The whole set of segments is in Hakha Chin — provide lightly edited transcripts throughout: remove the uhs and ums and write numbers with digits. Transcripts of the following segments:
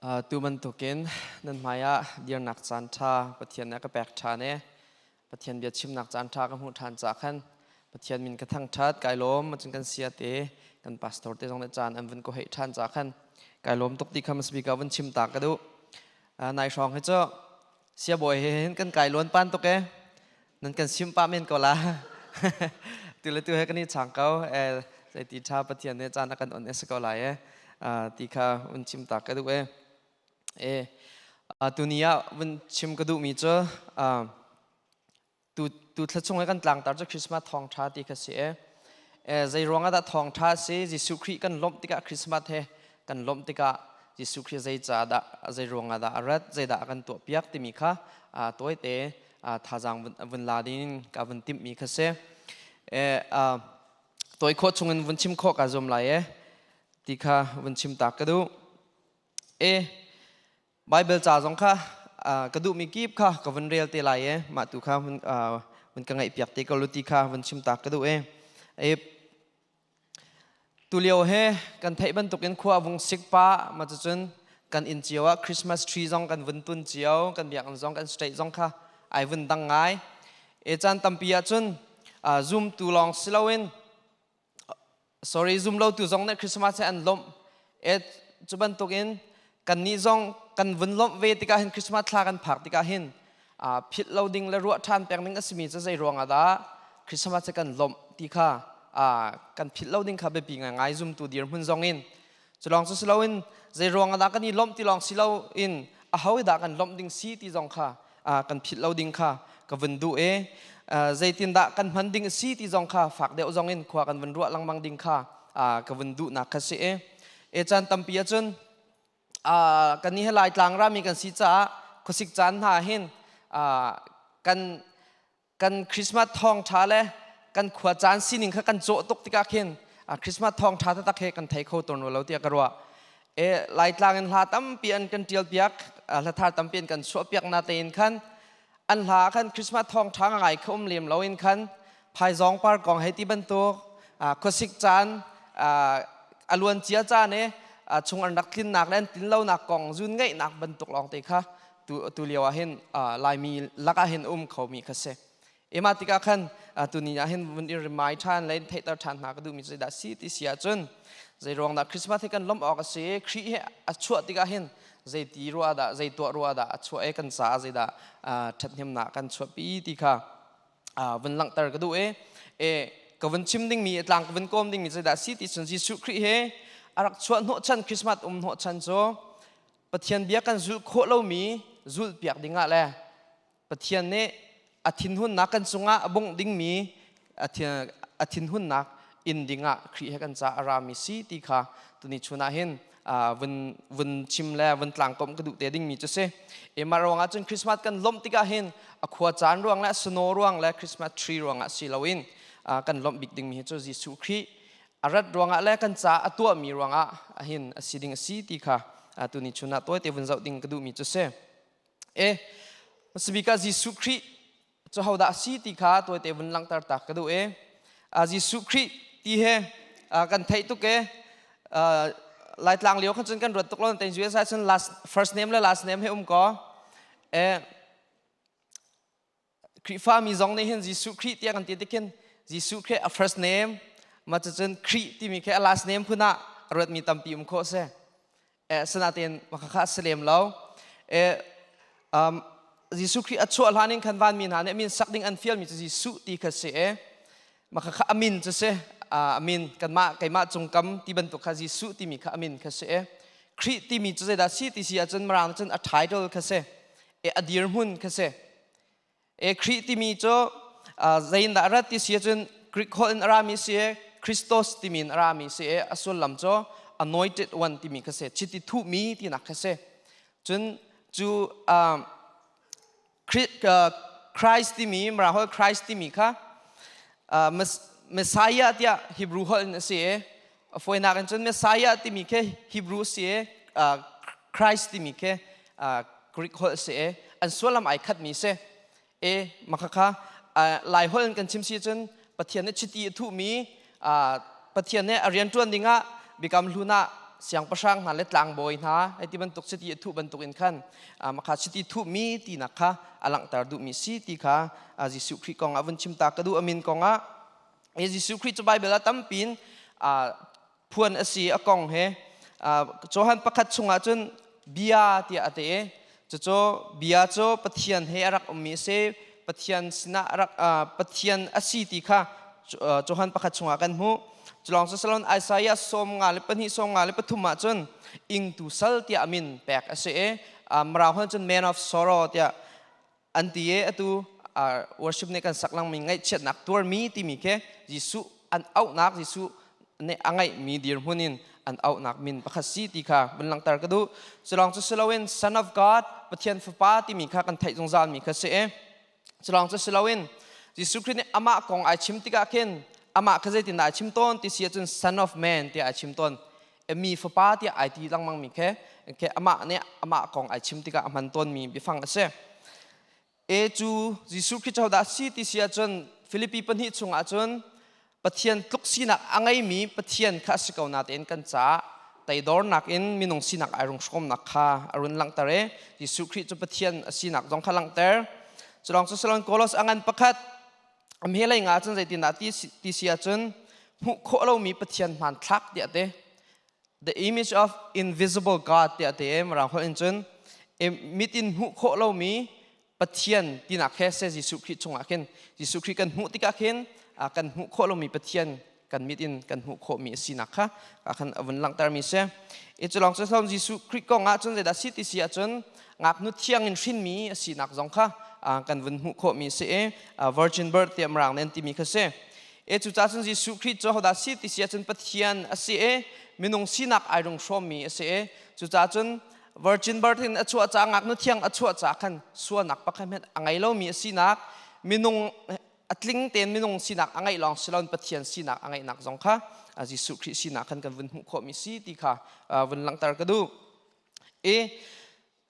Tu bantukin nan hmaiah dirnak caan ṭha Pathian nih a ka pek ṭhan i Pathian bia chimnak caan ṭha ka hmuh ṭhan caah khan Pathian min ka thangṭhat. Kai lawm. Cun kan sia te kan pastor te zong nih caan an vun ka heih ṭhan caah khan kai lawm tuk ti kha hmasabik ah vun chim ta ka duh. Nai hrawng hi cu siabawi he hin kan kai luan pan tuk e. Nan kan sim pah men ko la. Tu le tu he kan i chang ko. Zeiti ṭha Pathian nih caan a kan on e si ko lai e. Ti kha vun chim ta ka duh e. E tuni ah vun chim ka duhmi cu tu tu thla chung i kan tlangtar cu Christmas thawngṭha ti kha si e. Zei ruang ah dah thawngṭha si? Jesuh Khrih kan lawmh tikah Christmas he kan lawmh tikah Jesuh Khrih zei ca dah zei ruang ah dah a rat, zeidah a kan tuahpiak timi kha tawite thazaang vun la ding ka vun timhmi kha si. Tawi khawh chungin vun chim khawh ka zuam lai e ti kha vun chim ta ka duh. E Bible ca zong kha ka duhmi kip kha ka vun rel te lai e mah tu kha vun ka ngaihpiak te ko lu ti kha vun chim ta ka duh e. E Tulio he kan theih bantukin khua a vung sik pah ma cucun kan inn cio ah Christmas tree zong kan vun tun cio kan biakinn zong kan state zong kha ai vun dang ngai. E caan tampi ahcun zumtu lawng si loin sorry zum lo tu zong nih Christmas he an lawmh. E cu bantukin kannih zong kan vun lawmh ve tikah hin Christmas thla kan phak tikah hin philh lo ding le ruah ṭhan peng ding a simi cu zei ruangah dah Christmas cu kan lawmh ti kha kan philh lo ding kha biapi ngaingai zumtu dirhmun zong in cu lawng cu si loin zei ruangah dah kan i lawmh ti lawng si loin aho dah kan lawmh ding si ti zong kha kan philh lo ding kha ka vun duh i zeitindah kan hman ding si ti zong kha fak deuh zong in khua kan vun ruah lengmang ding kha ka vun duhnak kha si i e caan tampi ahcun kan nih hi Laitlang rami kan si caah khuasik caan hna hin kan kan Christmas thawngṭha le kan khua caan sining kha kan cawh tuk tikah khin Christmas thawngṭha taktak he kan thei kho tawn lo tiah ka ruah. E Laitlang in hla tampi an kan ṭial piak, hla thar tampi an kan chuah piak na tein khan an hla khan Christmas thawngṭha ngai kha um lem loin khan phaizawng par kong hei ti bantuk khuasik caan a luan cia caan i chung an rak tlinnak le an tlin lonak kong zun ngeihnak bantuk lawng te kha tu tu lio ah hin Laimi lakah hin um khomi kha si. Ema tikah khan tuni ah hin vun i rimai ṭhan le theihter ṭhan hna ka duhmi cu dah si ti si ahcun zei ruang dah Christmas hi kan lawmh awk a si Khrih hi a chuah tikah hin zei ti ruah dah zei tuah ruah dah a chuah i kan caah zeidah ṭhathnemnak kan chuahpi ti kha vun langhter ka duh i e ka vun chim dingmi tlang ka vun kawm dingmi zeidah si ti cun Jesuh Khrih he a rak chuah hnawhchan Christmas um hnawhchan cu Pathian bia kan zulh khawh lomi zulh piak dingah le Pathian nih a thinhunnak kan cungah a bungh dingmi a thinhunnak in dingah Khrih he kan ca a rami si ti kha tuni chun ah hin vun vun chim le vun tlangkomh ka duh te dingmi cu si. Emah ruangah cun Christmas kan lawmh tikah hin a khua caan ruang le snow ruang le Christmas tree ruangah si loin kan lawmh bik dingmi hi cu Jesuh Khrih a rat ruangah le kan ca a tuahmi ruangah hin a si ding a si ti kha tuni chun ah tawite vun zoh ding ka duhmi cu si. E hmasabik ah Jesuh Khrih cu hodah a si ti kha tawite vun langhter ta ka duh e. Jesuh Khrih ti he kan theih tuk e. Laitlang lio khan cun kan ruat tuk lo ten US ah cun last first name le last name he um ko. E Khrihfa mi zong nih hin Jesuh Khrih tiah kan ti tikhin Jesuh Khrih a first name ma cucun Khrih timi khi a last name phun ah a ruatmi tampi um khawh si. Eh sinain makha si lem lo. Eh Jesuh Khrih a chuah hlan in khan vanmi hna nih a min sak ding an fialmi cu Jesuh ti kha si e. Makha a min cu si a min kanmah keimah cungkam ti bantuk kha Jesuh timi kha a min kha si e. Khrih timi cu zeidah si ti si ahcun Mirang cun a title kha si. E a dirhmun kha si. E Khrih timi cu zeiindah a rat ti si ahcun Greek holh in a rami si i Christos timi in a rami si i a sullam cu anointed one timi kha si chiti thuhmi tinak kha si cun cu Christ timi Mirang holh Christ timi kha Messiah tiah Hebrew holh in a si i a fawinak in cun Messiah timi khi Hebrew si i Christ timi khi Greek holh si i an sullam ai khatmi si e makhakha Lai holh in kan chim si cun Pathian nih chiti a thuhmi Pathian nih a rianṭuan dingah Biakam Hlun ah Siangpahrang hna le tlangbawi hna hei ti bantuk chiti a thuh bantuk in khan makha chiti thuhmi tinak kha a langhter duhmi si ti kha Jesuh Khrih kong ah vun chim ta ka duh. Amin kong ah Jesuh Khrih cu Bible ah tampiin phuan a si. A kong he Johan 1 chungah cun bia tiah a ti. Cucu bia cu Pathian he a rak ummi a si, Pathian sinah a rak Pathian a si ti kha Johan 1 chungah kan hmuh. Culawng cu salon Isaiah 52 53 ah cun ingtu sal tiah a min pek a si i Mirang holh cun man of sorrow tiah an ti i atu worship nih kan sak langmi ngaihchiatnak tuarmi timi khi Jesuh an auhnak, Jesuh nih a ngeihmi dirhmun in an auhnak min pakhat si ti kha vun langhter ka duh. Culawng cu siloin Son of God, Pathian Fapa timi kha kan theih zungzalmi kha si i culawng cu siloin Jesuh Khrih nih amah kong ai chim tikah khin amah kha zeitindah ai chim tawn ti si ahcun Son of Man tiah ai chim tawn. Mi fapa tiah ai ti lengmangmi khi amah nih amah kong ai chim tikah a hman tawnmi biafang a si. E cu Jesuh Khrih cu hodah si ti si ahcun Filipi 2 chungah cun Pathian tluk sinak a ngeimi Pathian kha a si ko natein kan caah teidornak in minung sinak ai rung hrawmnak kha a run langhter i Jesuh Khrih cu Pathian a sinak zong kha langhter. Culawng cu Salon Kolos a ngan pakhat a hmelei nga cun zeitindah ti si ahcun hmuh khawh lomi Pathian hmanthlak tiah ti, the image of invisible God tiah ti i Mirang holh in cun mit in hmuh khawh lomi Pathian tinak he se. Jesuh Khrih chungah khin Jesuh Khrih kan hmuh tikah khin kan hmuh khawh lomi Pathian kan mit in kan hmuh khawhmi a sinak kha khan a vun langhtermi si. I culawng cu hlawm Jesuh Khrih kong ah cun zeidah si ti si ahcun ngaknu thiang in hrinmi a sinak zong kha kan vun hmuh khawhmi si i virgin birth tiah Mirang nih an timi kha si. E cucaah cun Jesuh Khrih cu hodah si ti si ahcun Pathian a si i minung sinak ai rung hrawmmi a si i cucaah cun virgin birth in a chuah caah, ngaknu thiang a chuah caah khan sualnak pakhat hmanh a ngei lomi a sinak, minung a tling tein minung sinak a ngeih lawng si loin Pathian sinak a ngeihnak zong kha Jesuh Khrih sinak khan kan vun hmuh khawhmi si ti kha vun langhter ka duh. I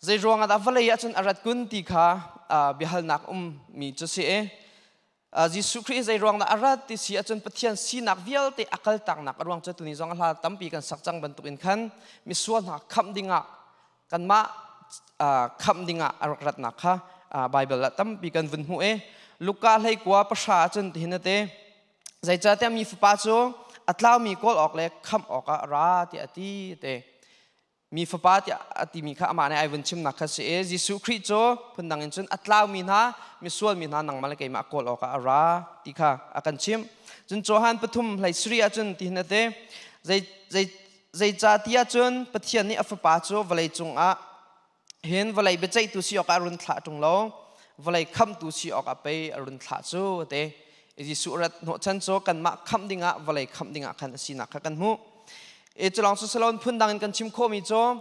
zei ruangah dah vawlei ah cun a rat kun ti kha biahalnak ummi cu si i Jesuh Khrih zei ruang dah a rat ti si ahcun Pathian sinak vialte a kaltaknak a ruang cu tuni zong a hla tampi kan sak cang bantukin khan misual hna khamh dingah, kanmah khamh dingah a rak ratnak kha Baibal ah tampi kan vun hmuh i Luka 19:10 ahcun tihin a ti, zeicahtiah mi Fapa cu a tlaumi kawl awk le khamh awkah a ra tiah a ti te. Mi Fapa tiah a timi kha amah nih ai vun chimnak kha si i Jesuh Khrih cu phundang in cun a tlaumi hna, misual mi hna, nangmah le keimah kawl awkah a ra ti kha a kan chimh. Cun Johan 3:17 ahcun tihin a ti, zei zei zeicahtiah cun Pathian nih a Fapa cu vawlei cungah hin vawlei biaceihtu si awkah a run thlah ṭung lo, vawlei khamhtu si awkah pei a run thlah cu a ti. Jesuh rat hnawhchan cu kanmah khamh dingah, vawlei khamh dingah khan a sinak kha kan hmuh. E culawng cu salon phundang in kan chim khawhmi cu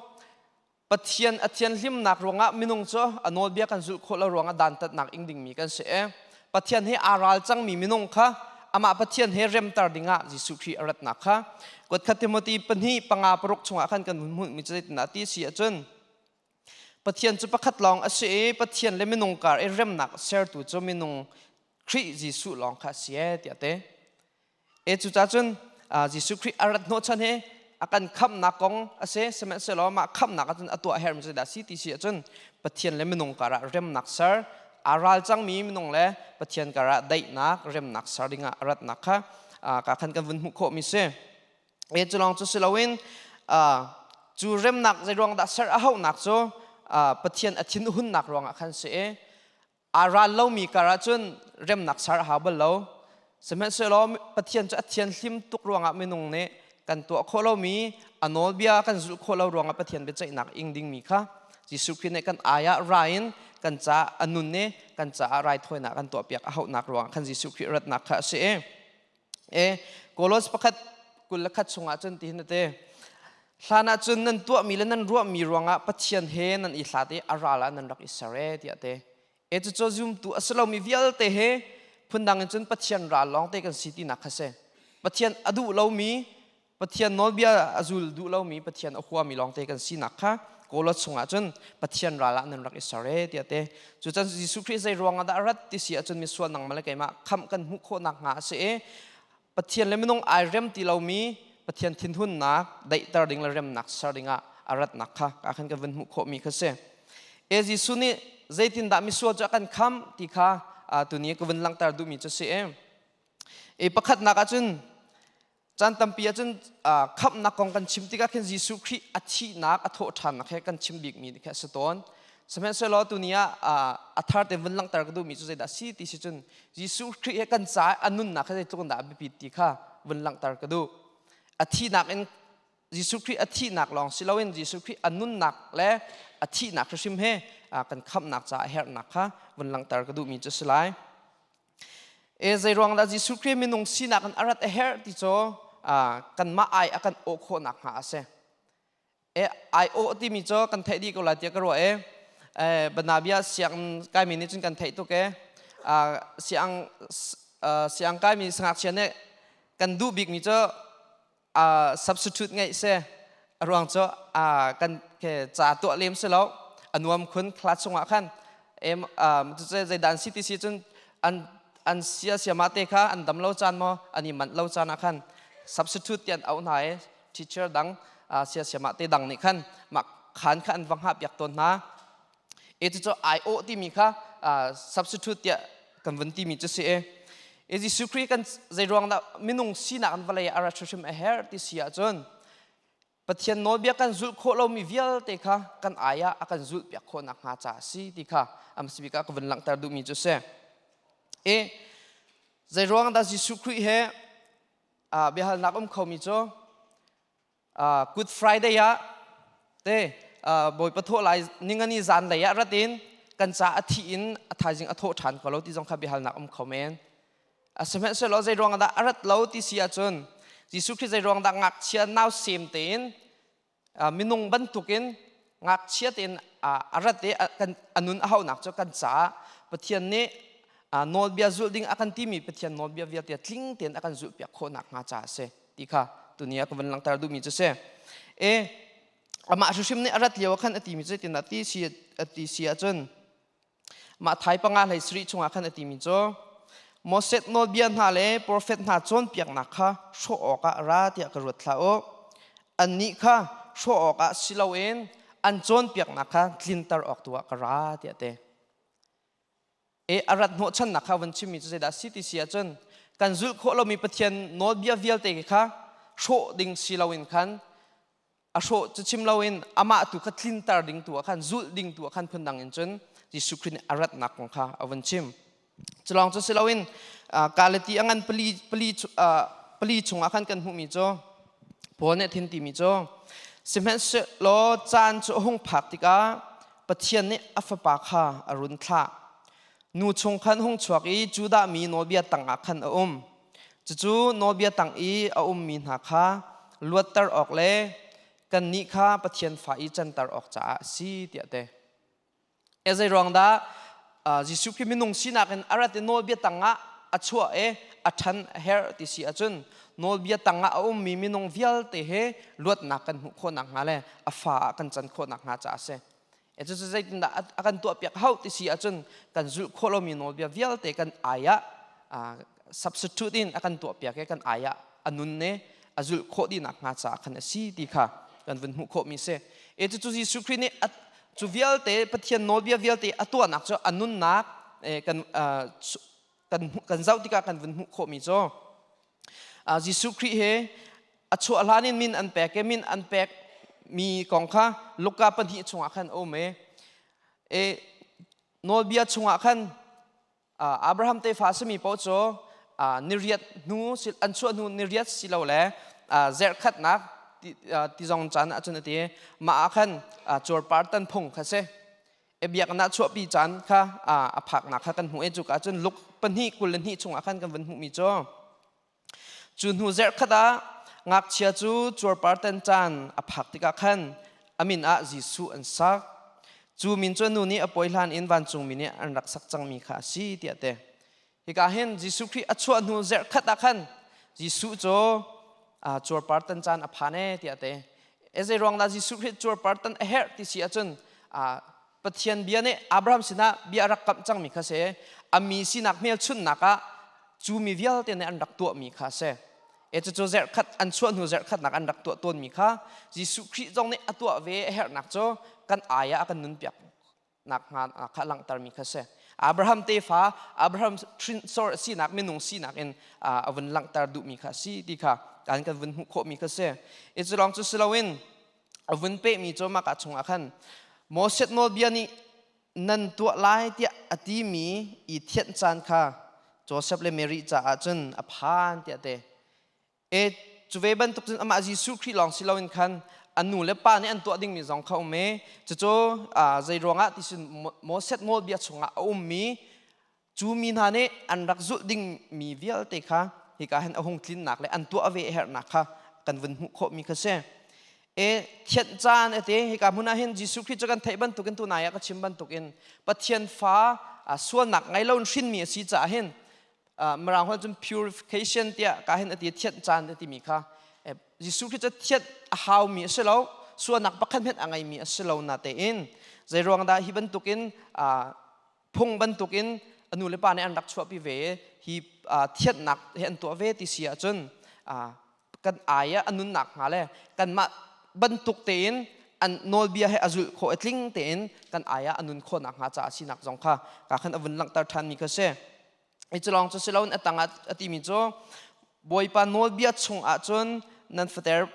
Pathian a thianhlimnak ruangah minung cu a nawlbia kan zulh khawh lo ruangah dantatnak ing dingmi kan si i Pathian he aa ral cangmi minung kha amah Pathian he remter dingah Jesuh Khrih a ratnak kha kuatkhat Timothy 2:5-6 chungah khan kan hun hmuhmi cu zeitindah ti si ahcun Pathian cu pakhat lawng a si i Pathian le minung kar i remnak sertu cu minung Khrih Jesuh lawng kha a si e tiah te. E cucaah cun Jesuh Khrih a rat hnawhchan hi a kan khamhnak kong a si. Sihmanhsehlaw mah khamhnak ahcun a tuah hermi cu dah si ti si ahcun Pathian le minung karah remnak ser, aa ral cangmi minung le Pathian karah daihnak, remnak ser dingah a ratnak kha ka khan kan vun hmuh khawhmi si. E cu lawng cu si loin cu remnak zei ruang dah ser a hauhnak cu Pathian a thinhunnak ruangah khan si i aa ral lomi kar ahcun remnak ser a hau bal lo. Sihmanhsehlaw Pathian cu a thianhlim tuk ruangah minung nih kan tuah khawh lomi a nawlbia kan zulh khawh lo ruangah Pathian biaceihnak ing dingmi kha Jesuh Khrih nih kan ai ah ra in kan caah a nun i kan caah raithawinak kan tuahpiak a hauhnak ruangah khan Jesuh Khrih ratnak kha a si i e Kolos 1:21 chungah cun tihin a ti, hlan ah cun nan tuahmi le nan ruahmi ruangah Pathian he nan i hlat i a ral ah nan rak i ser e tiah te. E cucu zumtu a si lomi vialte he phundang in cun Pathian ral lawng te kan si tinak kha si. Pathian a duh lomi, Pathian nawlbia a zul duh lomi, Pathian a huami lawngte kan sinak kha Kolos chungah cun Pathian ral ah nan rak i ser e tiah te. Cucan Jesuh Khrih zei ruangah dah a rat ti si ahcun misual nangmah le keimah khamh kan hmuh khawh nakhnga a si i Pathian le minung ai rem ti lomi. Pathian thinhunnak daihter ding le remnak ser dingah a ratnak kha ka khan kan vun hmuh khawhmi kha si. E Jesuh nih zeitindah misual cu a kan khamh ti kha tuni ka vun langhter duhmi cu si. E pakhatnak ahcun caan tampi ahcun khamhnak kong kan chim tikah khin Jesuh Khrih a thihnak a thawhṭhannak he kan chim bikmi kha a si tawn. Sihmanhsehlaw tuni ah a thar te vun langhter ka duhmi cu zeidah si ti si cun Jesuh Khrih he kan caah a nunnak kha zeitluk in dah a biapit ti kha vun langhter ka duh. A thihnak in Jesuh Khrih a thihnak lawng si loin Jesuh Khrih a nunnak le a thihnak hrimhrim he kan khamhnak caah a herhnak kha vun langhter ka duhmi cu a si lai. E zeiruang dah Jesuh Khrih minung sinak in a rat a herh ti cu kanmah ai a kan awh khawhnak hnga a si. E ai awh timi cu kan theih dih ko lai tiah ka ruah e. Banabia siang kaimi nih cun kan theih tuk e. Siang siang kaimi sangakchia nih kan duh bikmi cu substitute ngeih si. A ruang cu kan ke ca tuah lem si lo. A nuam khun class chungah khan em zeidan si ti si cun an an sia siama te kha an dam lo caan maw an i manh lo caan ah khan substitute ti an auh hna i teacher dang sia siama te dang nih khan mah khan kha an va hngah piak tawn hna. E cu ai awh timi kha substitute tiah kan vun timi cu si e. E Jesuh Khrih kan zeiruang dah minung sinak in vawlei a rat hrimhrim a herh ti si ahcun Pathian nawlbia kan zulh khawh lomi vialte kha kan ai ah a kan zulh piak khawh nakhnga ca a si ti kha a hmasa bik ah ka vun langhter duhmi cu si. E zeiruang dah Jesuh Khrih he biahalnak um khomi cu Good Friday ah te Bawipa thawh lai ningani zan lei ah rat in kan ca a thih in a thaizing a thawh ṭhan ko lo ti zong kha biahalnak um kho men. Sihmanhsehlaw zei ruang dah a rat lo ti si ahcun Jesuh Khrih zei ruang dah ngakchia nausem tein minung bantukin ngakchia tein a rat i a nun a haunak cu kan caah Pathian nih nawlbia zulh ding a kan timi Pathian nawlbia vialte tling tein a kan zulhpiak khawh nakhnga caah a si ti kha tuni ah ka vun langhter duhmi cu si. E amah hrimhrim nih a rat lio ah khan a timi cu zeitin dah ti si a ti si ahcun mah thai panga hlei sarih chungah khan a timi cu Moses nawlbia hna le profet hna cawnpiaknak kha hrawh awkah ra tiah ka ruat hlah u. Annih kha hrawh awkah si loin an cawnpiaknak kha tlinter awk tu ah ka ra tiah a ti. E a rat hnawhchannak kha van chimmi cu zeidah si ti si ahcun kan zulh khawh lomi Pathian nawlbia vialte kha hrawh ding si loin khan a hrawh cu chim loin amah tu kha tlinter ding tu ah khan zulh ding tu ah khan phundang in cun Jesuh Khrih nih a ratnak kong kha a vun chim. Culawng cu si loin Galati a ngan pali pali pali chungah khan kan hmuhmi cu Paul nih a thin timi cu sihmanhsehlaw caan cu a hung phak tikah Pathian nih a fapa kha a run thlah. Nu chung khan hung chuak i Judah mi nawlbia tangah khan a um. Cucu nawlbia tang i a ummi hna kha luatter awk le kannih kha Pathian fa i canter awk caah a si tiah a ti. E zeiruang dah Jesuh Khrih minung sinak in a rat i nawlbia tangah a chuah i a ṭhan a herh ti si ahcun nawlbia tangah a ummi minung vialte he luatnak kan hmuh khawh nakhnga le a fa ah kan can khawh nakhnga caah a si. E cucu zeitindah a kan tuahpiak hau ti si ahcun kan zulh khawh lomi nawlbia vialte kan ai ah substitute in a kan tuahpiak i kan ai ah a nun i a zulh khawh dih nakhnga caah khan a si ti kha kan vun hmuh khawhmi si. E cucu Jesuh Khrih nih cu vialte Pathian nawlbia vialte a tuahnak cu a nunnak kan kan kan zoh tikah kan vun hmuh khawhmi cu Jesuh Khrih he a chuah hlan in min an pek i min an pek mi kong kha Luka pahnih chungah khan a um i e nawlbia chungah khan Abraham tefa a simi paoh cu niriat hnu an chuah hnu niriat silole zerhkhatnak ti zong caan ahcun a ti mah ah khan cuarpar tan phung kha si e biakinn ah chuahpi caan kha a phaknak kha kan hmuh i cuka cun Luk 2:22 chungah khan kan vun hmuhmi cu Cu hnu zarhkhat ah ngakchia cu cuarpartan caan a phak tikah khan a min ah Jesuh an sak. Cu min cu a nu nih a pawi hlan in vancungmi nih an rak sak cangmi kha a si tiah a ti. Hika hin Jesuh Khrih a chuah hnu zarhkhat ah khan Jesuh cu cuarpartan caan a phan ee tiah a ti. E zei ruang dah Jesuh Khrih cuarpartan a herh ti si ahcun Pathian bia nih Abraham sinah bia a rak kamh cangmi kha si. A mi sinak hmelchunhnak ah cu mi vialte nih an rak tuahmi kha a si. E cucu zerhkhat an chuah hnu zerhkhatnak an rak tuah tawnmi kha Jesuh Khrih zong nih a tuah ve a herhnak cu kan ai ah a kan nunpiak nak hnga kha langhtermi kha si. Abraham tefa Abraham hrinsor sinak minung sinak in a vun langhter duhmi kha si ti kha kan kan vun hmuh khawhmi kha si. I cu lawng cu si loin a vun pehmi cu maka chungah khan Moses nawlbia nih nan tuah lai tiah a timi i thianh caan kha Joseph le Mary caah cun a phan tiah te. E cu ve bantuk cun amah Jesuh Khrih lawng si loin khan a nu le pa nih an tuah dingmi zong kha um e. Cucu zei ruangah ti sin Moses nawlbia chungah a ummi cu mi hna nih an rak zulh dingmi vialte kha hika hin a hung tlinnak le an tuah ve a herhnak kha kan vun hmuh khawhmi kha si. E thianh caan ate hika hmun ah hin Jesuh Khrih cu kan theih bantukin tunai ah ka chim bantukin Pathian fa sualnak ngei lo in hrinmi a si caah hin Mirang holh cun purification tiah ka hin ati thianh caan timi kha Jesuh Khrih cu thianh a haumi a si lo, sualnak pakhat hmanh a ngeimi a si lo na tein zei ruang dah hi bantukin phung bantukin a nu le pa nih an rak chuahpi ve hi thianhnak he an tuah ve ti si ahcun kan ai ah a nunnak hnga le kanmah bantuk tein an nawlbia he a zulh khawh a tling tein kan ai ah a nun khawhnak hnga caah sinak zong kha ka khan a vun langhter ṭhanmi kha si. I culawng cu si loin a tangah a timi cu Bawipa nawlbia chung ahcun nan fater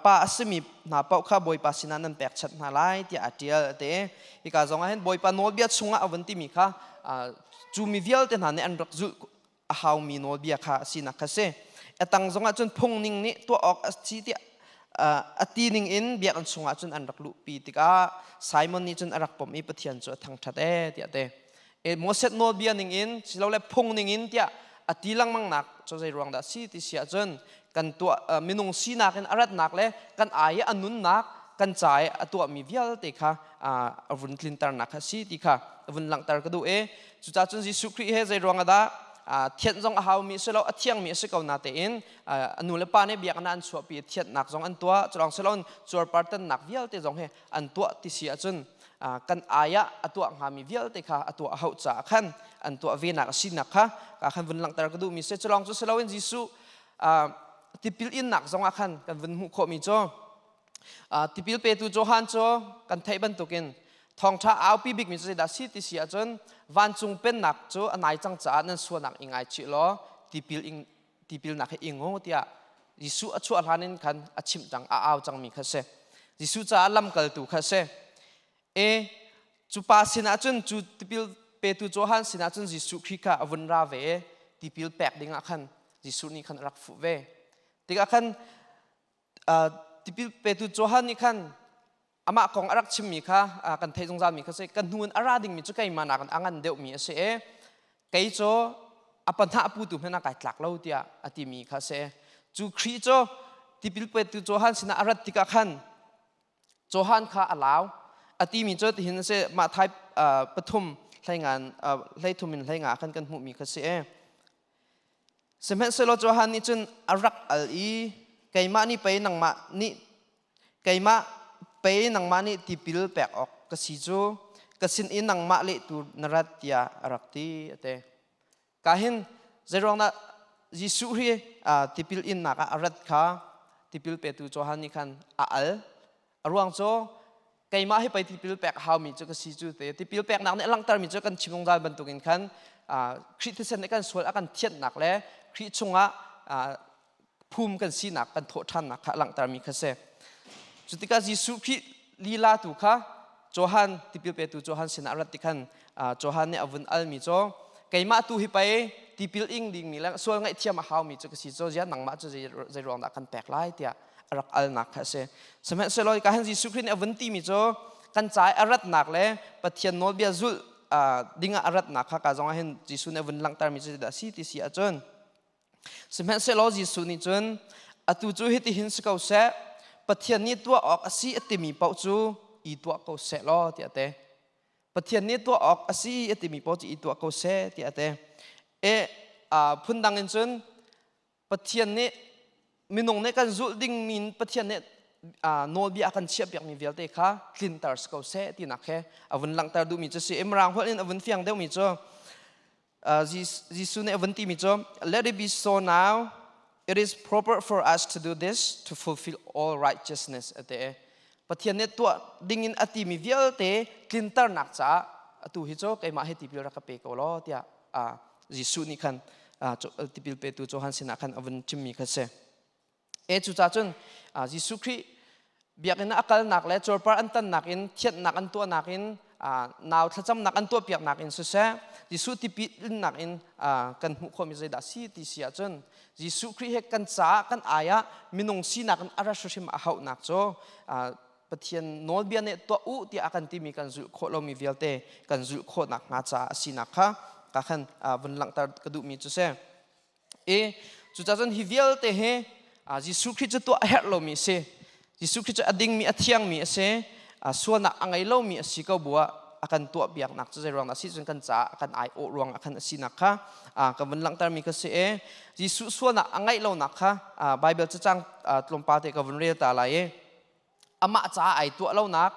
pa a simi hna paoh kha Bawipa sinah nan pekchanh hna lai tiah a ṭial a ti. Hika zong ah hin Bawipa nawlbia chungah a vun timi kha cu mi vialte hna nih an rak zulh a haumi nawlbia kha a sinak kha si. A tang zongah cun phung ning nih tuah awk a si tiah a ti ning in biakinn chungah cun an rak luhpi tikah Simon nih cun a rak pom i Pathian cu a thangṭhat ee tiah a ti. Moses nawlbia ningin silole phung ningin tiah a ti lengmang nak cu zei ruang dah si ti si ahcun kan tuah minung sinak in a ratnak le kan ai i a nunnak kan ca i a tuahmi vialte kha a vun tlinternak kha si ti kha a vun langhter ka duh i cucaah cun Jesuh Khrih he zei ruang dah thianh zong a haumi si lo, a thiangmi a si ko na tein a nu le pa nih biakinn ah an chuahpi i thianhnak zong an tuah. Culawng siloin cuarpartannak vialte zong hi an tuah ti si ahcun kan ai ah a tuah hngami vialte kha a tuah a hauh caah khan an tuah venak a sinak kha ka khan vun langhter ka duhmi si. Culawng cu si loin Jesuh tipil innak zongah khan kan vun hmuh khawhmi cu tipil petu Johan cu kan theih bantukin thawngṭha aupi bikmi cu zeidah si ti si ahcun vancung pennak cu a nai cang caah nan sualnak i ngaichih law tipil ing tipilnak hi ing u tiah Jesuh a chuah hlan in khan a chimh cang, a au cangmi kha si. Jesuh caah lamkaltu kha si. E cu pa sinah cun, cu tipil petu Johan sinah cun Jesuh Khrih kha a vun ra ve i tipil pek dingah khan Jesuh nih khan a rak fuh ve. Tikah khan tipil petu Johan nih khan amah kong a rak chimmi kha kan theih zungzalmi kha si. Kan hnu in a ra dingmi cu keimah nakin a ngan deuhmi a si i kei cu a panah putu hmanh ah kai tlak lo tiah a timi kha si. Cu Khrih cu tipil petu Johan sinah a rat tikah khan Johan kha a lau. A timi cu tihin a si. Matthai 3 hleingan 13 in 15 khan kan hmuhmi kha si. Sihmanhsehlaw Johan nih cun a rak al i keimah nih pei nangmah nih keimah pei nangmah nih tipil pek awk ka si cu, ka sin i nangmah lehtu na rat tiah a rak ti a ti. Ka hin zeiruangdah Jesuh hi tipil innak ah a rat kha tipil petu Johan nih khan a al. A ruang cu keimah hi pei tipil pek a haumi cu ka si cu te. Tipil peknak nih a langhtermi cu kan chim zungzal bantukin khan Khrih thisen nih kan sual a kan thianhnak le Khrih chungah phum kan sinak, kan thawh ṭhannak kha a langhtermi kha si. Cu tikah Jesuh Khrih lila tu kha Johan, tipil petu Johan sinah a rat ti khan Johan nih a vun almi cu keimah tu hi pei tipil ing dingmi le sual ngaihthiam a haumi cu ka si cu, ziah nangmah cu zei ruang dah kan pek lai tiah a rak alnak kha a si. Sihmanhsehlaw ka han Jesuh Khrih nih a vun timi cu kan ca i a ratnak le Pathian nawlbia zulh dingah a ratnak kha ka zong ah hin Jesuh nih a vun langhtermi cu zeidah a si ti si ahcun sihmanhsehlaw Jesuh nih cun atu cu hitihin si ko seh, Pathian nih tuah awk a si a timi paoh cu i tuah ko seh law tiah a ti. Pathian nih tuah awk a si a timi paoh cu i tuah ko seh tiah a ti. E phundang in cun Pathian nih minung nih kan zulh dingmi in Pathian nih nawlbia a kan chiahpiakmi vialte kha tlinter si ko seh tinak he a vun langhter duhmi cu si. Mirang holh in a vun fiang deuhmi cu Jesuh nih a vun timi cu, "Let it be so now." It is proper for us to do this to fulfill all righteousness ate. Pathian nih tuah dingin a timi vialte tlinternak caah atu hi cu keimah hi tipil rak ka pe ko law tiah Jesuh nih khan tipil petu Johan sinah khan a vun chimmi kha si. E cucaah cun Jesuh Khrih biakinn a kalnak le cuarpar an tannak in thianhnak an tuahnak in nau thlacamnak an tuahpiaknak in siseh Jesuh tipilnak in kan hmuh khawhmi zeidah si ti si ahcun Jesuh Khrih he kan caah kan ai ah minung sinak in a ra hrimhrim a hauhnak cu Pathian nawlbia nih tuah u tiah a kan timi kan zulh khawh lomi vialte kan zulh khawhnak hnga caah a sinak kha ka khan vun langhter ka duhmi cu si. I cucaah cun hi vialte hi Jesuh Khrih cu tuah a herh lomi a si. Jesuh Khrih cu a dingmi a thiangmi a si. Sualnak a ngei lomi a si ko bu ah a kan tuah biaknak cu zei ruang dah si cun kan caah a kan aiawh ruang ah khan a sinak kha ka vun langhtermi ka si i Jesuh sualnak a ngeih lonak kha Bible cacang tlawmpal te ka vun rel ta lai i amah caah ai tuah lonak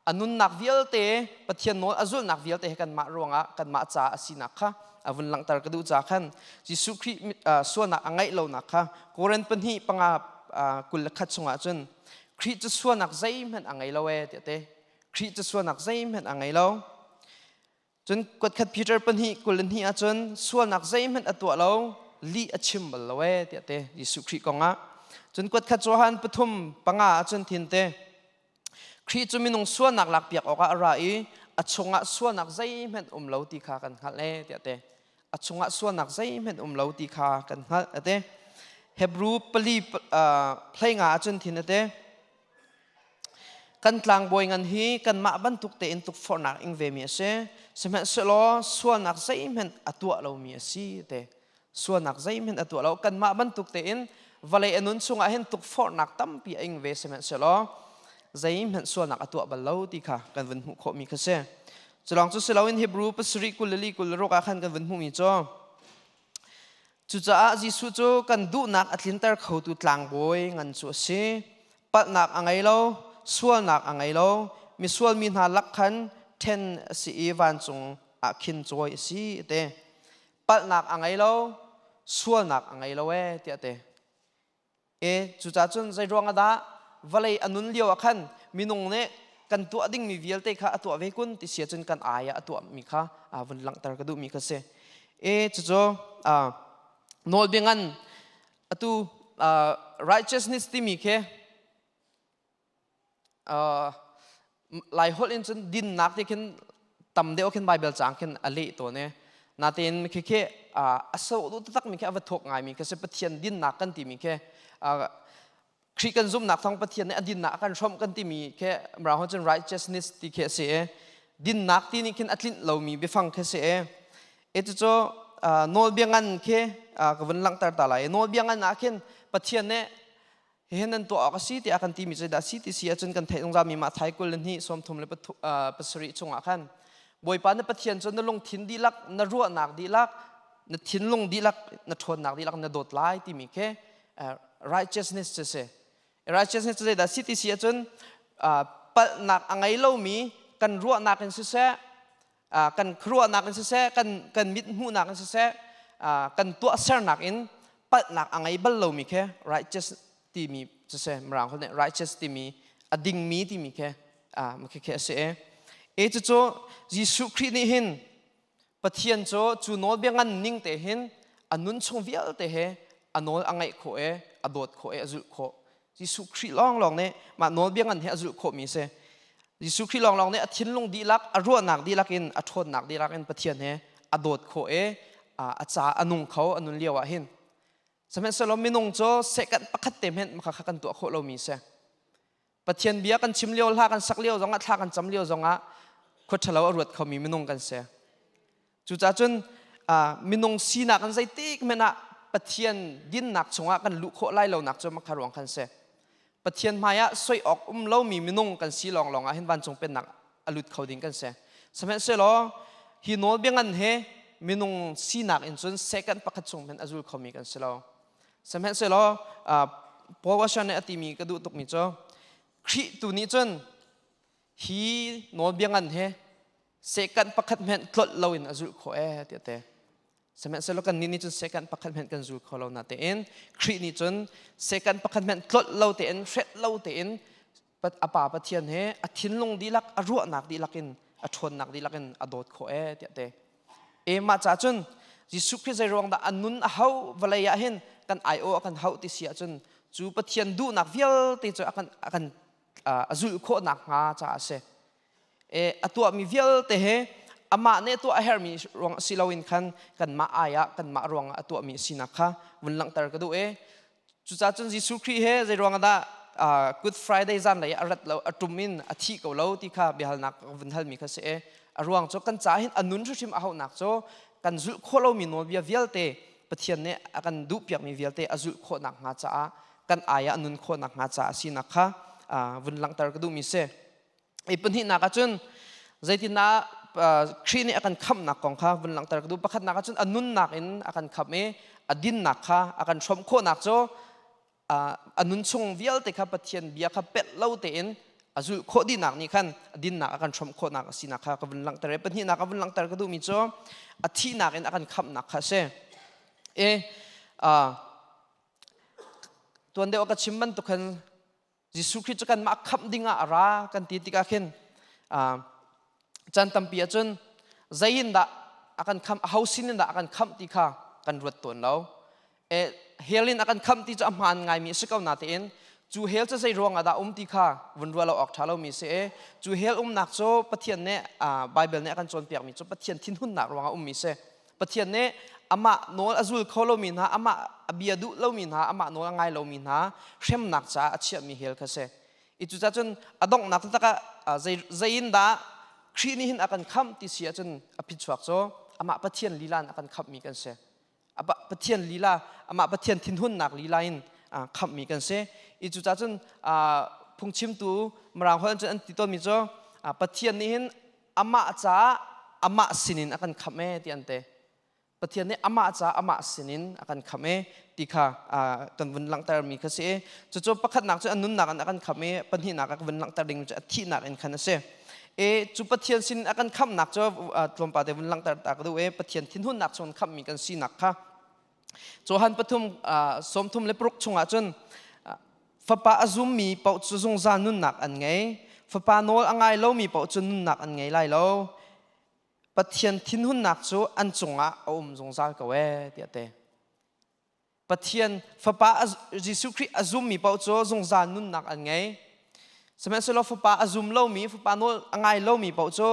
a nunnak vialte Pathian nawl a zulhnak vialte he kanmah ruangah kanmah caah a sinak kha a vun langhter ka duh ca khan Jesuh Khrih sualnak a ngeih lonak kha Korin 2 5 21 chungah cun Khrih cu sualnak zeihmanh a ngei lo ee tiah te Khrih cu sualnak zeihmanh a ngei lo. Cun kuatkhat Peter 2:22 ahcun sualnak zeihmanh a tuah lo, lih a chim bal lo ee tiah te Jesuh Khrih kongah. Cun kuatkhat Johan 3:5 ahcun thin te Khrih cu minung sualnak lakpiak awkah a ra i a chungah sualnak zeihmanh um lo ti kha kan hngalh ee tiah te. A chungah sualnak zeihmanh um lo ti kha kan hngalh a ti. Hebrew pali hleinga ahcun thin a ti. Kan tlangbawi ngan hi kanmah bantuk tein tukforhnak ing vemi a si. Sihmanhsehlaw sualnak zeihmanh a tuah lomi a si te. Sualnak zeihmanh a tuah lo. Kanmah bantuk tein vawlei a nun chungah hin tukforhnak tampi a ing ve sihmanhsehlaw zeihmanh sualnak a tuah bal lo ti kha kan vun hmuh khawhmi kha si. Culawng cu si loin Hebrew 7 24 26 ah khan kan vun hmuhmi cu Cucaah Jesuh cu kan duhnak a tlinter khotu tlangbawi ngan cu a si. Palhnak a ngei lo, sualnak a ngei lo, misual mi hna lak khan ṭhen a si i vancung ah khin cawi a si a ti. Palhnak a ngei lo, sualnak a ngei lo ee tiah a ti. E cucaah cun zei ruang ah dah vawlei a nun lio ah khan minung nih kan tuah dingmi vialte kha a tuah ve kun ti si ahcun kan ai ah a tuahmi kha vun langhter ka duhmi kha si. E cucu nawlbia ngan atu righteousness timi khi Lai holh in cun dinnak ti khin tam deuh khin Bible caang khin a leh tawn i natein khi khi a so duh taktak mi khi a va thawk ngai mi khi si Pathian dinnak kan timi khi Khrih kan zumhnak thawng Pathian nih a dinnak a kan hrawmh kan timi khi Mirang holh cun righteousness ti khi a si i dinnak ti nih khin a tlinh lomi biafang khi a si i e cucu nawlbia ngan khi ka vun langhter ta lai i nawlbia ngan ah khin Pathian nih Hihin nan tuah awk a si tiah kan timi cu dah si ti si ahcun kan theih zungzalmi Matthai 22 37 chungah khan Bawipa na Pathian cu na lungthin dihlak, na ruahnak dihlak, na thinlung dihlak, na ṭhawnnak dihlak na dawt lai timi khi righteousness cu si. Righteousness cu zeidah si ti si ahcun palhnak a ngei lomi kan ruahnak in siseh, kan khuaruahnak in siseh, kan mit hmuhnak in siseh, kan tuahsernak in palhnak a ngei bal lomi khi righteous timi cu si mirang holh nih righteous timi a dingmi timi khi khi khi a si i e cucu Jesuh Khrih nih hin Pathian cu cu nawlbia ngan ning te hin a nun chung vialte he a nawl a ngaih khawh i a dawt khawh i a zulh khawh Jesuh Khrih lawnglawng nih mah nawlbia ngan hi a zulh khawhmi a si. Jesuh Khrih lawnglawng nih a thinlung dihlak, a ruahnak dihlak in, a ṭhawnnak dihlak in Pathian he a dawt khawh i a ca a nung kho, a nun lio ah hin. Sihmanhsehlaw minung cu second pakhat te hmanh kha kha kan tuah khawh lomi a si. Pathian bia kan chim lio, hla kan sak lio zongah, thla kan cam lio zongah khua ṭhalo a ruat khomi minung kan si. Cucaah cun minung sinak in zeitik hmanh ah Pathian dinnak chungah kan luh khawh lai lonak cu makha ruang khan si. Pathian hmaiah soi awk um lomi minung kan si lawnglawng ah hin vancung pennak a lut kho ding kan si. Sihmanhsehlaw hi nawlbia ngan he minung sinak in cun second pakhat chung hmanh a zul khomi kan si lo. Sihmanhsehlaw Paul Washer nih a timi ka duh tukmi cu Khrih tu nih cun hi nawlbia ngan he second pakhat hmanh tlolh loin a zulh khawh ee tiah te. Sihmanhsehlaw kannih nih cun second pakhat hmanh kan zul kho lo natein Khrih nih cun second pakhat hmanh tlolh lo tein hret lo tein a Pa Pathian he a thinlung dihlak a ruahnak dihlak in a ṭhawnnak dihlak in a dawt khawh ee tiah te. E mah ca cun Jesuh Khrih zei ruang dah a nun a hau vawlei ah hin kan ai-aw a kan hauh ti si ahcun cu Pathian duhnak vialte cu a kan a kan a zulh khawh nakhnga caah a si. E a tuahmi vialte he amah nih tuah a herhmi ruang si loin khan kanmah ai ah kanmah ruangah a tuahmi sinak kha vun langhter ka duh e. Cucaah cun Jesuh Khrih he zei ruangah dah Good Friday zanlei a rat lo a ṭum in a thih ko lo ti kha biahalnak ka vun halmi kha si e. A ruang cu kan caah hin a nun hrimhrim a hauhnak cu kan zulh khawh lomi nawlbia vialte Pathian nih a kan duhpiakmi vialte a zulh khawh nakhnga caah kan ai ah a nun khawh nakhnga caah a sinak kha vun langhter ka duhmi si. I pahnihnak ahcun zeitindah Khrih nih a kan khamhnak kong kha vun langhter ka duh. Pakhatnak ahcun a nunnak in a kan khamh i a dinnak kha a kan hrawmh khawhnak cu a nun chung vialte kha Pathian bia kha pelh lo tein a zulh khawh dihnak nih khan a dinnak a kan hrawmh khawhnak a sinak kha ka vun langhter i pahnihnak ka vun langhter ka duhmi cu a thihnak in a kan khamhnak kha a si. E tuan deuh ka chim bantuk khan Jesuh Khrih cu kanmah khamh dingah a ra kan ti tikah khin caan tampi ahcun zei in dah a kan khamh aho sin in dah a kan khamh ti kha kan ruat tawn lo. Hell in a kan khamh ti cu a hmaan ngaimi a si ko natein cu hell cu zei ruangah dah um ti kha vun ruah lo awk ṭha lomi si i cu hell umnak cu Pathian nih Baibal nih a kan cawnpiakmi cu Pathian thinhunnak ruangah ummi si. Pathian nih amah nawl a zul kho lomi hna, amah a bia duh lomi hna, amah nawl a ngai lomi hna hremnak caah a chiahmi hell kha si. I cucaah cun a donghnak taktak ah zei in dah Khrih nih hin a kan khamh ti si ahcun a phichuak cu amah Pathian lila in a kan khamhmi kan si. Pathian lila, amah Pathian thinhunnak lila in khamhmi kan si. I cucaah cun phungchimtu Mirang holh cun an ti tawnmi cu Pathian nih hin amah caah amah sinin a kan khamh ee ti an ti. Pathian nih amah caah amah sinin a kan khamh ee ti kha kan vun langhtermi kha si. Cucu pakhatnak cu a nunnak in a kan khamh i pahnihnak a vun langhter ding cu a thihnak in khan a si. E cu Pathian sin a kan khamhnak cu tlawmpal te vun langhter ta ka duh i Pathian thinhunnak chung khamhmi kan sinak kha Johan pathum 36 chungah cun fapa a zummi paoh cu zungzal nunnak an ngei. Fapa nawl a ngai lomi paoh cu nunnak an ngei lai lo. Pathian thinhunnak cu an cungah a um zungzal ko ee tiah ti. Pathian fapa Jesuh Khrih a zummi paoh cu zungzal nunnak an ngei. Sihmanhsehlaw fapa a zum lomi, fapa nawl a ngai lomi paoh cu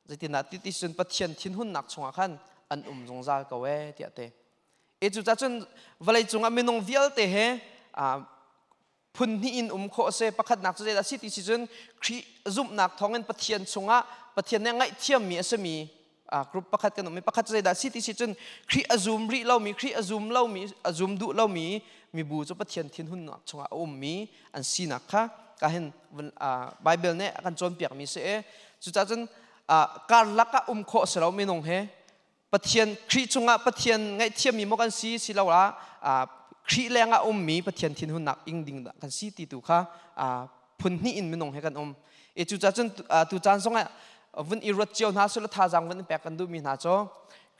zeitindah ti ti cun Pathian thinhunnak chungah khan an um zungzal ko ee tiah ti. E cucaah cun vawlei cungah minung vialte he phun hnih in um khawh a si. Pakhatnak cu zeidah a si ti si cun Khrih zumhnak thawngin Pathian chungah Pathian nih ngaihthiammi a simi group pakhat kan um i pakhat cu zeidah a si ti si cun Khrih a zum rih lomi, Khrih a zum lomi, a zum duh lomi mibu cu Pathian thinhunnak chungah a ummi an sinak kha ka hin Bible nih a kan cawnpiakmi si i cucaah cun karlak ah um khawh si lo minung he Pathian Khrih chungah Pathian ngaihthiammi maw kan si siloah Khrih lengah ummi Pathian thinhunnak ing ding dah kan si ti tu kha phun hnih in minung he kan um. I cucaah cun tu caan zongah vun i ruat cio hna sula thazaang vun i pek kan duhmi hna cu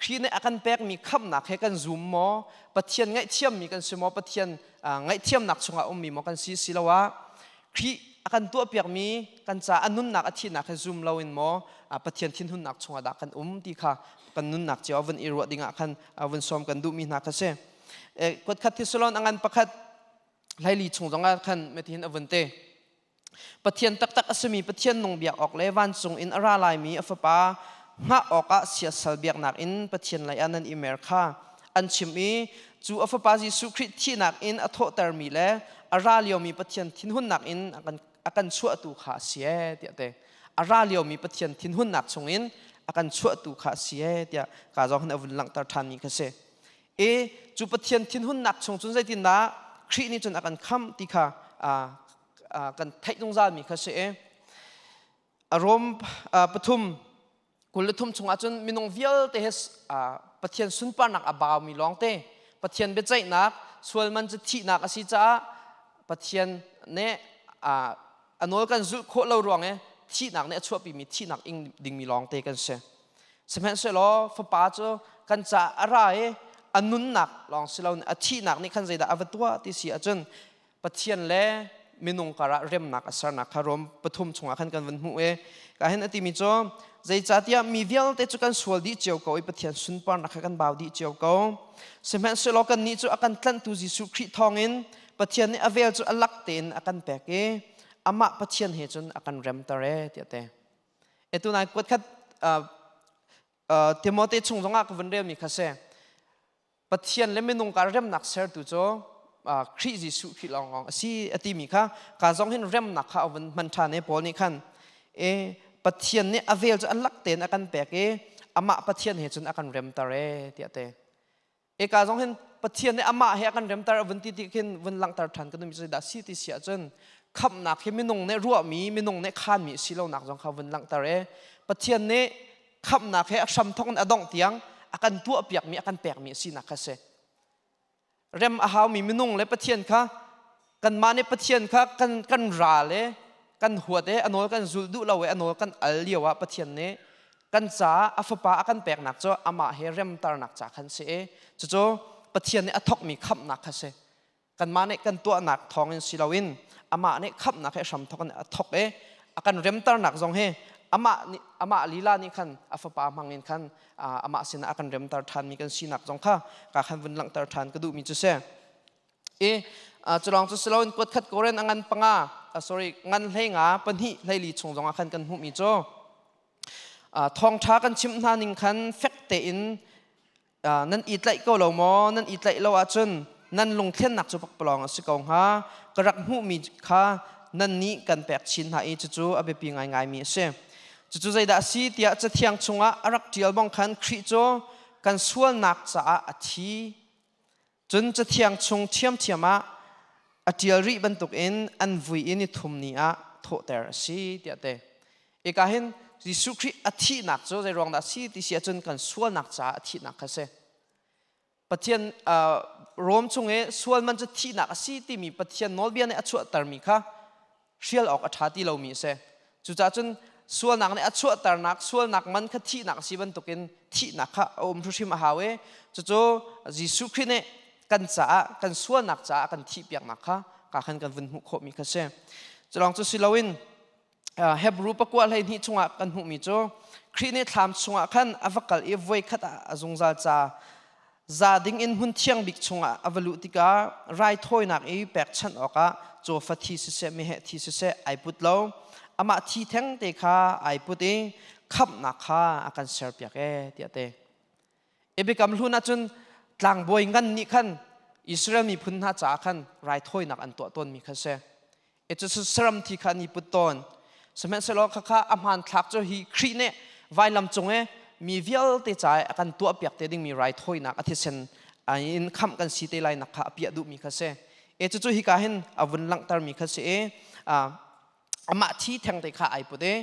Khrih nih a kan pekmi khamhnak he kan zum maw Pathian ngaihthiammi kan si maw Pathian ngaihthiamnak chungah ummi maw kan si siloah Khrih a kan tuahpiakmi kan ca a nunnak a thihnak he zum loin maw Pathian thinhunnak chungah dah kan um ti kha kan nunnak cio vun i ruah dingah khan vun sawm kan duhmi hna kha si. Kuatkhat Thessalon a ngan pakhat hlaili chung zongah khan metihin a vun te. Pathian taktak a simi Pathian nung biak awk le vancung in a ra laimi a fapa hngah awkah siasal biaknak in Pathian lei ah nan i mer kha an chim i cu a fapa Jesuh Khrih thihnak in a thawhtermi le a ra liomi Pathian thinhunnak in a kan chuahtu kha a si ee tiah te a ra liomi Pathian thinhunnak chungin a kan chuahtu kha a si ee tiah ka zong hin a vun langhter ṭhanmi kha si. E cu Pathian thinhunnak chung cun zeitindah Khrih nih cun a kan khamh ti kha kan theih zungzalmi kha si i Rom pathum 23 chungah cun minung vialte he Pathian sunparnak a baumi lawngte Pathian biaceihnak sualman cu thihnak a si caah Pathian nih a nawl kan zulh khawh lo ruang i thihnak nih a chuahpimi thihnak ing dingmi lawngte kan si. Sihmanhsehlaw fapa cu kan caah a ra i a nunnak lawng si loin a thihnak nih khan zeidah a va tuah ti si ahcun Pathian le minung karah remnak a sernak kha Rom pathum chungah khan kan van hmuh i ka hin a timi cu zeicahtiah mi vialte cu kan sual dih cio ko i Pathian sunparnak kha kan bau dih cio ko. Sihmanhsehlaw kannih cu a kan tlanhtu Jesuh Khrih thawngin Pathian nih a vel cu a lak tein a kan pek i amah Pathian he cun a kan remter e tiah te. E tunai kuat khat Timote chung zongah ka vun relmi kha si. Pathian le minung kar remnak sertu cu Khrih Jesuh Khrih lawnglawng a si a timi kha ka zong hin remnak kha a vun hman ṭhan i Paul nih khan e Pathian nih a vel cu a lak tein a kan pek i amah Pathian he cun a kan remter e tiah te. E ka zong hin Pathian nih amah he a kan remter a vun ti ti khin vun langhter ṭhan kan duhmi cu dah si ti si ahcun khamhnak hi minung nih ruahmi minung nih khanmi si lonak zong kha vun langhter e Pathian nih khamhnak he a hramthawk in a dongh tiang a kan tuahpiakmi a kan pekmi a sinak kha si. Rem a haumi minung le Pathian kha kanmah nih Pathian kha kan kan ral e kan huat e a nawl kan zulh duh lo e a nawl kan al lio ah Pathian nih kan caah a fapa a kan peknak cu amah he remternak ca khan si i cucu Pathian nih a thawkmi khamhnak kha si. Kanmah nih kan tuahnak thawngin si loin amah nih khamhnak he hramthawk in a thawk i a kan remternak zong hi amah nih amah lila nih khan a fapa hmangin khan amah sinah a kan remter ṭhanmi kan sinak zong kha ka khan vun langhter ṭhan ka duhmi cu si. I culawng cu si loin kuat khat Korin a ngan panga sorry ngan hlei nga pahnih hleili chung zongah khan kan hmuhmi cu thawngṭha kan chimh hna ning khan fek tein Nan i tlaih ko lo maw? Nan i tlaih lo ahcun nan lungthlennak cu pakpalawng a si ko hnga. Ka rak hmuhmi kha nannih kan pek chin hna i cucu a biapi ngaingaimi a si. Cucu zeidah a si tiah Cathiang chungah a rak ṭial bang khan Khrih cu kan sualnak caah a thi. Cun Cathiang chung ṭhiamṭhiam ah a ṭial rih bantukin an vui i nithum ni ah thawhter a si tiah te. Eka hin Jesuh Khrih a thihnak cu zei ruang dah a si ti si ahcun kan sualnak caah a thihnak kha a si. Pathian Rom chung i sual man cu thihnak a si timi Pathian nawlbia nih a chuahtermi kha hrial awk a ṭha ti lomi a si. Cucaah cun sualnak nih a chuahternak sualnak man kha thihnak a si bantukin thihnak kha a um hrimhrim a hau i cucu Jesuh Khrih nih kan caah kan sualnak caah kan thihpiaknak kha ka khan kan vun hmuh khawhmi kha si. Culawng cu si loin Hebrew pakua 12 chungah kan hmuhmi cu Khrih nih thlam chungah khan a va kal i voikhat ah a zungzal ca za ding in hmun thiang bik chungah a va luh tikah raithawinak i pekchanh awkah cawfa thi siseh meheh thi siseh ai put lo amah thi theng te kha ai put i khamhnak kha a kan serpiak e tiah te I biakam hlun ahcun tlangbawi ngan nih khan Israel miphun hna caah khan raithawinak an tuah tawnmi kha si. I cu saram thi kha an i put tawn. Sihmanhsehlaw khakha a hmanthlak cu hi Khrih nih vailam cung i mi vialte ca i a kan tuahpiak te dingmi raithawinak a thisen in khamh kan si te lai nak kha a piah duhmi kha si. E cucu hika hin a vun langhtermi kha si i amah thi theng te kha ai put i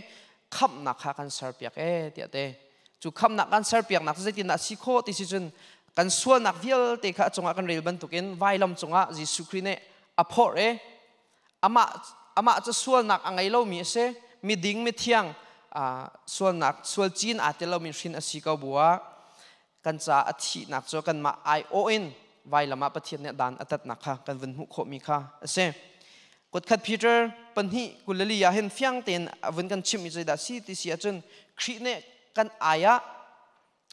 khamhnak kha kan serpiak e tiah te cu khamhnak kan serpiaknak cu zeitindah si khawh ti si cun kan sualnak vialte kha a cungah kan rel bantukin vailam cungah Jesuh Khrih nih a phorh i amah amah cu sualnak a ngei lomi a si miding mithiang sualnak sual cin aa tel lomi hrin a si ko buah kan caah a thihnak cu kanmah aiawh in vailam ah Pathian nih dan a tatnak kha kan vun hmuh khawhmi kha a si. Kutkhat Peter pahnih kulali ah hin fiang tein a vun kan chimhmi zeidah si ti si ahcun Khrih nih kan ai ah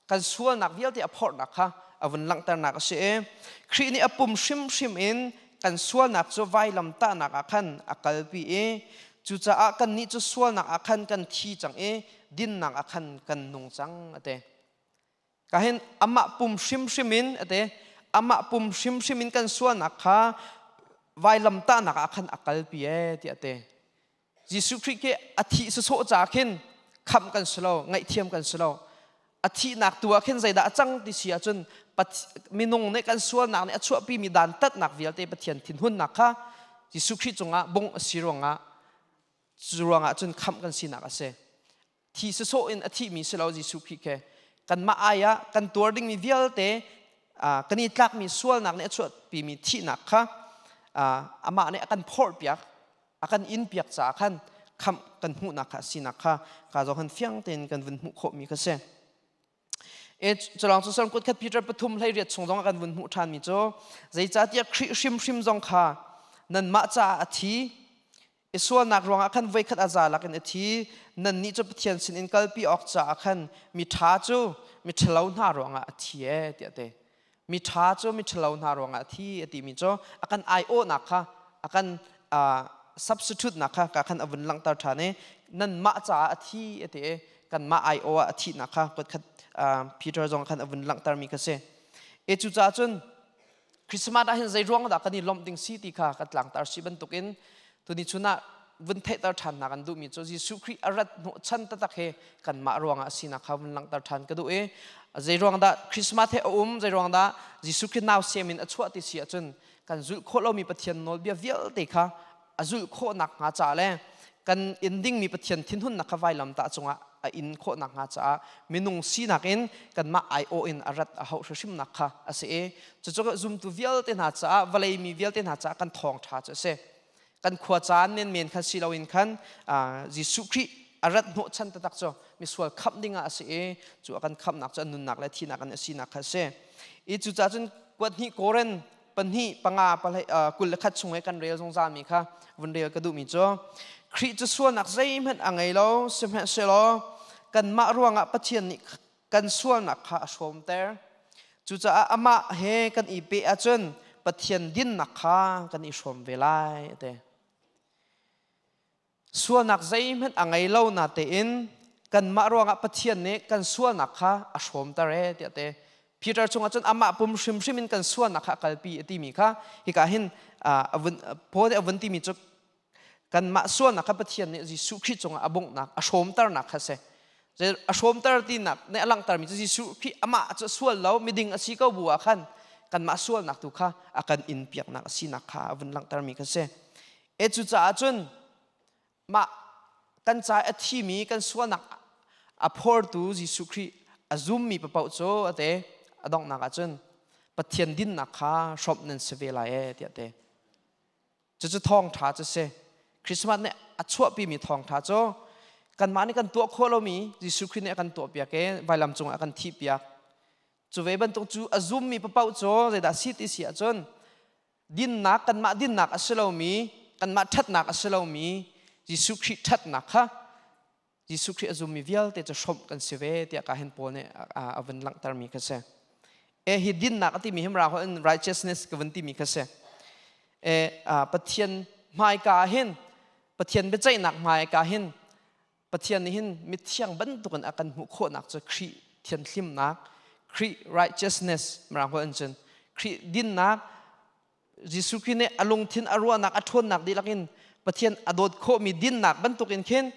kan sualnak vialte a phorhnak kha a vun langhternak a si i Khrih nih a pum hrimhrim in kan sualnak cu vailam tahnak ah khan a kalpi i cucaah kannih cu sualnak ah khan kan thi cang i dinnak ah khan kan nung cang a ti. Ka hin amah pum hrimhrim in ate amah pum hrimhrim in kan sualnak kha vailam tahnak ah khan a kalpi e tiah te. Jesuh Khrih khi a thih sawsawh ca khin khamh kan si lo, ngaihthiam kan si lo. A thihnak tu ah khin zeidah a cang ti si ahcun minung nih kan sualnak nih a chuahpimi dantatnak vialte Pathian thinhunnak kha Jesuh Khrih cungah bungh a si ruangah cu ruangah cun khamh kan sinak a si. Thi sawsawh in a thihmi si lo Jesuh Khrih khi kanmah ai ah kan tuar dingmi vialte kan i tlakmi sualnak nih a chuahpimi thihnak kha amah nih a kan phorhpiak a kan inpiak caah khan khamh kan hmuhnak kha sinak kha ka zong han fiang tein kan vun hmuh khawhmi kha si. E culong cu son kut khat Peter pathum hlei riat chung zong ah kan vun hmuh ṭhan mi cu zeicahtiah Khrih hrimhrim zong kha nanmah caah a thi i sualnak ruangah khan voikhat a za lakin a thi. Nannih cu Pathian sinin kalpi awk caah khan mi ṭha cu mi ṭhalo hna ruangah a thi e tiah a ti. Mi ṭha cu mi ṭhalo hna ruangah a thi a timi cu a kan aiawhnak kha a kan substitute nak kha ka khan a vun langhter ṭhan i nanmah caah a thi a ti i kanmah aiawh ah a thihnak kha kutkhat Peter zong khan a vun langhtermi kha si. E cucaah cun Christmas ah hin zei ruang dah kan i lawmh ding si ti kha kan tlangtar si bantukin tuni chun ah vun theihter ṭhan nak an duhmi cu Jesuh Khrih a rat hnawhchan taktak hi kanmah ruangah a sinak kha vun langhter ṭhan ka duh i zei ruang dah Christmas he a um, zei ruang dah Jesuh Khrih nau sem in a chuah ti si ahcun kan zulh khawh lomi Pathian nawlbia vialte kha a zulh khawh nakhnga ca le kan in dingmi Pathian thinhunnak kha vailamtah cungah a in khawh nakhnga caah minung sinak in kanmah aiawh in a rat a hauh hrimhrimnak kha a si i cucu zumtu vialte hna caah vawlei mi vialte hna caah kan thawngṭha cu a si. Kan khua caan menmen khan si loin khan Jesuh Khrih a rat hnawhchan taktak cu misual khamh dingah a si i cu a kan khamhnak cu a nunnak le thihnak in a sinak kha a si. I cucaah cun kuat hnih Korin pahnih panga 21 chung i kan rel zungzal mi kha vun rel ka duhmi cu Khrih cu sualnak zeihmanh a ngei lo, sihmanhsehlaw kanmah ruangah Pathian nih kan sualnak kha a hrawmter. Cucaah amah he kan i peh ahcun Pathian dinnak kha kan i hrawm ve lai a ti. Sualnak zeihmanh a ngei lo natein kanmah ruangah Pathian nih kan sualnak kha a hrawmter ee tiah te Peter chungah cun amah pum hrimhrim in kan sualnak kha a kalpi a timi kha hika hin Paul nih a vun timi cu kanmah sualnak kha Pathian nih Jesuh Khrih cungah a bonghnak a hrawmternak kha si. A hrawmter tinak nih a langhtermi cu Jesuh Khrih amah cu sual lo miding a si ko bu ah khan kanmah sualnak tu kha a kan in piaknak a sinak kha a vun langhtermi kha si. E cucaah cun mah kan ca a thimi kan sualnak a phortu Jesuh Khrih a zummi paoh cu a te a donghnak ah cun Pathian dinnak kha hrawmh nan si ve lai e tiah te. Cucu thawngṭha cu si. Christmas nih a chuahpimi thawngṭha cu kanmah nih kan tuah khawh lomi Jesuh Khrih nih a kan tuahpiak i vailam cungah a kan thihpiak. Cu ve bantuk cu a zummi paoh cu zeidah si ti si ahcun dinnak kanmah dinnak a si lomi kanmah ṭhatnak a si lomi Jesuh Khrih ṭhatnak kha Jesuh Khrih a zummi vialte cu hrawmh kan si ve tiah ka hin Paul nih a vun langhtermi kha si. E hi dinnak a timi hi Mirang holh in righteousness ka vun timi kha si. E Pathian hmaika ah hin Pathian biaceihnak hmaika hin Pathian nih hin mithiang bantukin a kan hmuh khawhnak cu Khrih thianhlimnak, Khrih righteousness Mirang holh in cun Khrih dinnak, Jesuh Khrih nih a lungthin a ruahnak a ṭhawnnak dihlak in Pathian a dawt khawhmi dinnak bantukin khin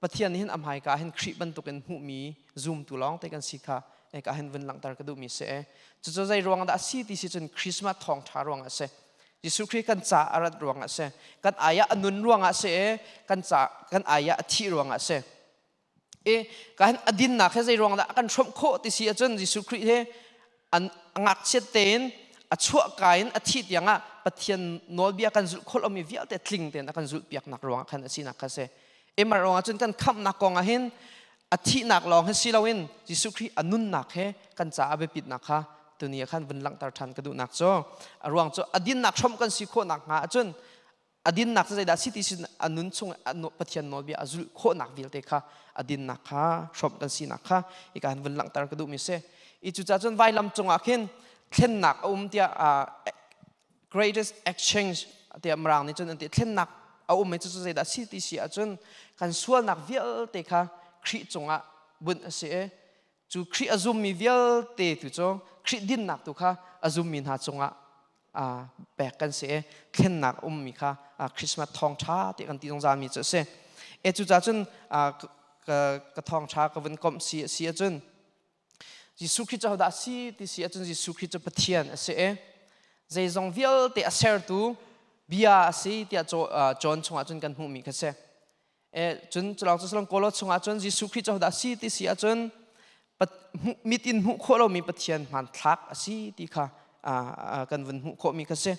Pathian nih hin a hmaika hin Khrih bantukin hmuhmi zumtu lawng te kan si kha eka hin vun langhter ka duhmi si e. Cucu zei ruang dah a si ti si cun Christmas thawngṭha ruangah a si. Jesuh Khrih kan ca a rat ruangah a si. Kan ai ah a nun ruangah a si i kan ca kan ai ah a thih ruangah a si. I kan a dinnak he zei ruang dah a kan hrawmh khawh ti si ahcun Jesuh Khrih he an ngakchiat tein a chuahka in a thih tiangah Pathian nawlbia kan zulh khawh lomi vialte tling tein a kan zulhpiaknak ruangah khan a sinak kha a si. Emar ruangah cun kan khamhnak kong ah hin a thihnak lawng hi si loin Jesuh Khrih a nunnak he kan caah a biapitnak kha tuni ah khan vun langhter ṭhan ka duhnak cu a ruang cu a dinnak hrawmh kan si khawh nakhnga ahcun a dinnak cu zeidah si ti sin a nun chung Pathian nawlbia a zulh khawhnak vialte kha a dinnak kha hrawmh kan sinak kha hika han vun langhter ka duhmi si. I cucaah cun vailam cungah khin thlennak a um tiah greatest exchange tiah Mirang nih cun an ti. Thlennak a um i cucu zeidah si ti si ahcun kan sualnak vialte kha Khrih cungah bunh a si i cu Khrih a zummi vialte tu cu Khrih dinnak tu kha a zummi hna cungah pek kan si i thlennak ummi kha Christmas thawngṭha ti kan ti zungzalmi cu a si. E cucaah cun ka thawngṭha ka vun komh si a si ahcun Jesuh Khrih cu hodah a si ti si ahcun Jesuh Khrih cu Pathian a si i zeizong vialte a sertu bia a si tiah John chungah cun kan hmuhmi kha si. E, cun culawng cu salong Kolo chungah cun Jesuh Khrih cu hodah a si ti si ahcun mit in hmuh khawh lomi Pathian hmanthlak a si ti kha kan vun hmuh khawhmi kha si.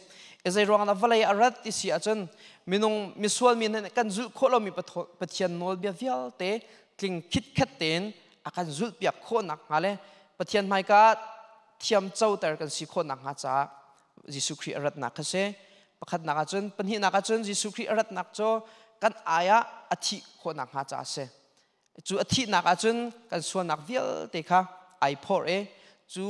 E zei ruangah dah vawlei a rat ti si ahcun minung misual mi nih kan zulh khawh lomi Pathian nawlbia vialte tling khitkhet tein a kan zulhpiak khawh nakhnga le Pathian hmaika thiam coter kan si khawh nakhnga caah Jesuh Khrih a ratnak kha si. Pakhatnak ahcun, pahnihnak ahcun Jesuh Khrih a ratnak cu kan ai ah a thih khawh nakhnga caah a si. Cu a thihnak ahcun kan sualnak vialte kha ai phorh i cu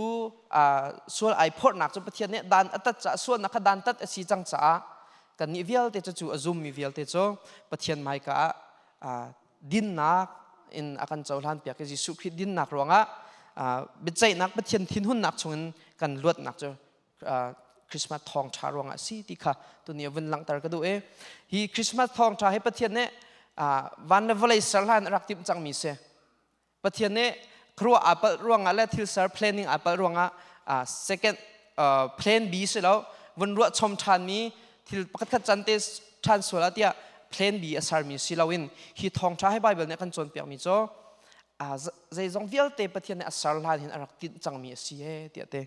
sual ai phorhnak cu Pathian nih dan a tat caah sualnak kha dantat a si cang caah kannih vialte cu cu a zummi vialte cu Pathian hmaika ah dinnak in a kan cohlan piak i Jesuh Khrih dinnak ruangah biaceihnak Pathian thinhunnak chungin kan luatnak cu Christmas thawngṭha ruangah a si ti kha tuni vun langhter ka duh i hi Christmas thawngṭha hi Pathian nih van le vawlei ser hlan a rak timh cangmi si. Pathian nih khuaruah aa palh ruangah le thil ser planning aa palh ruangah second plan B si lo vun ruah chom ṭhanmi thil pakhatkhat can te ṭhan sual ah tiah plan B a sermi si loin hi thawngṭha hi Bible nih a kan cawnpiakmi cu zeizong vialte Pathian nih a ser hlan hin a rak tinh cangmi a si ee tiah te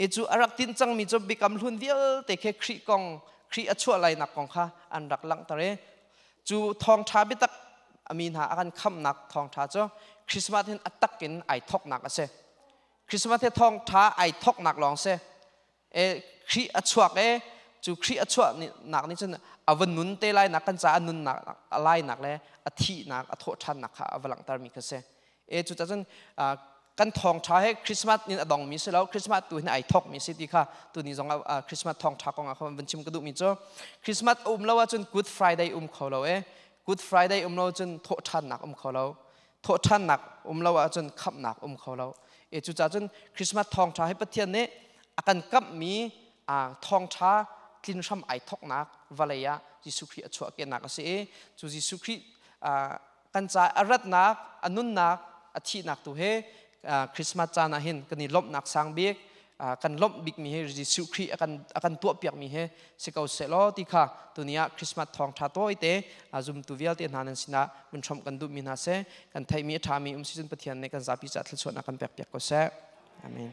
e cu a rak tinh cangmi cu biakam hlun vialte khi Khrih kong Khrih a chuah lainak kong kha an rak langhter i cu thawngṭha biatak a mi hna a kan khamhnak thawngṭha cu Christmas hin a tak in ai thawknak a si. Christmas hi thawngṭha ai thawknak lawng si. E Khrih a chuak e cu Khrih a chuahnak nih cun a va nun te lai nak kan caah a nunnak a lainak le a thihnak a thawhṭhannak kha a va langhtermi kha si. E cu cun kan thawngṭha he Christmas in a dongmi si lo Christmas tu hin ai thawkmi si ti kha tuni zong ah Christmas thawngṭha kong ah khan van chim ka duhmi cu Christmas um lo ahcun Good Friday um kho lo e Good Friday um lo cun thawhṭhannak um kho lo thawhṭhannak um lo ahcun khamhnak um kho lo e cucaah cun Christmas thawngṭha hi Pathian nih a kan kamhmi thawngṭha tlin hram ai thawknak vawlei ah Jesuh Khrih a chuahkehnak a si i cu Jesuh Khrih kan ca a ratnak a nunnak a thihnak tu he Christmas caan ah hin kan i lawmhnak sang bik kan lawmh bikmi hi Jesuh Khrih a kan a kan tuahpiakmi hi si ko seh law ti kha tuni ah Christmas thawngṭha tawite zumtu vialte hna nan sinah vun hrawmh kan duhmi hna seh kan theihmi a ṭhami um si cun Pathian nih kan zapi caah thluachuahnak kan pekpiak ko seh. Amen.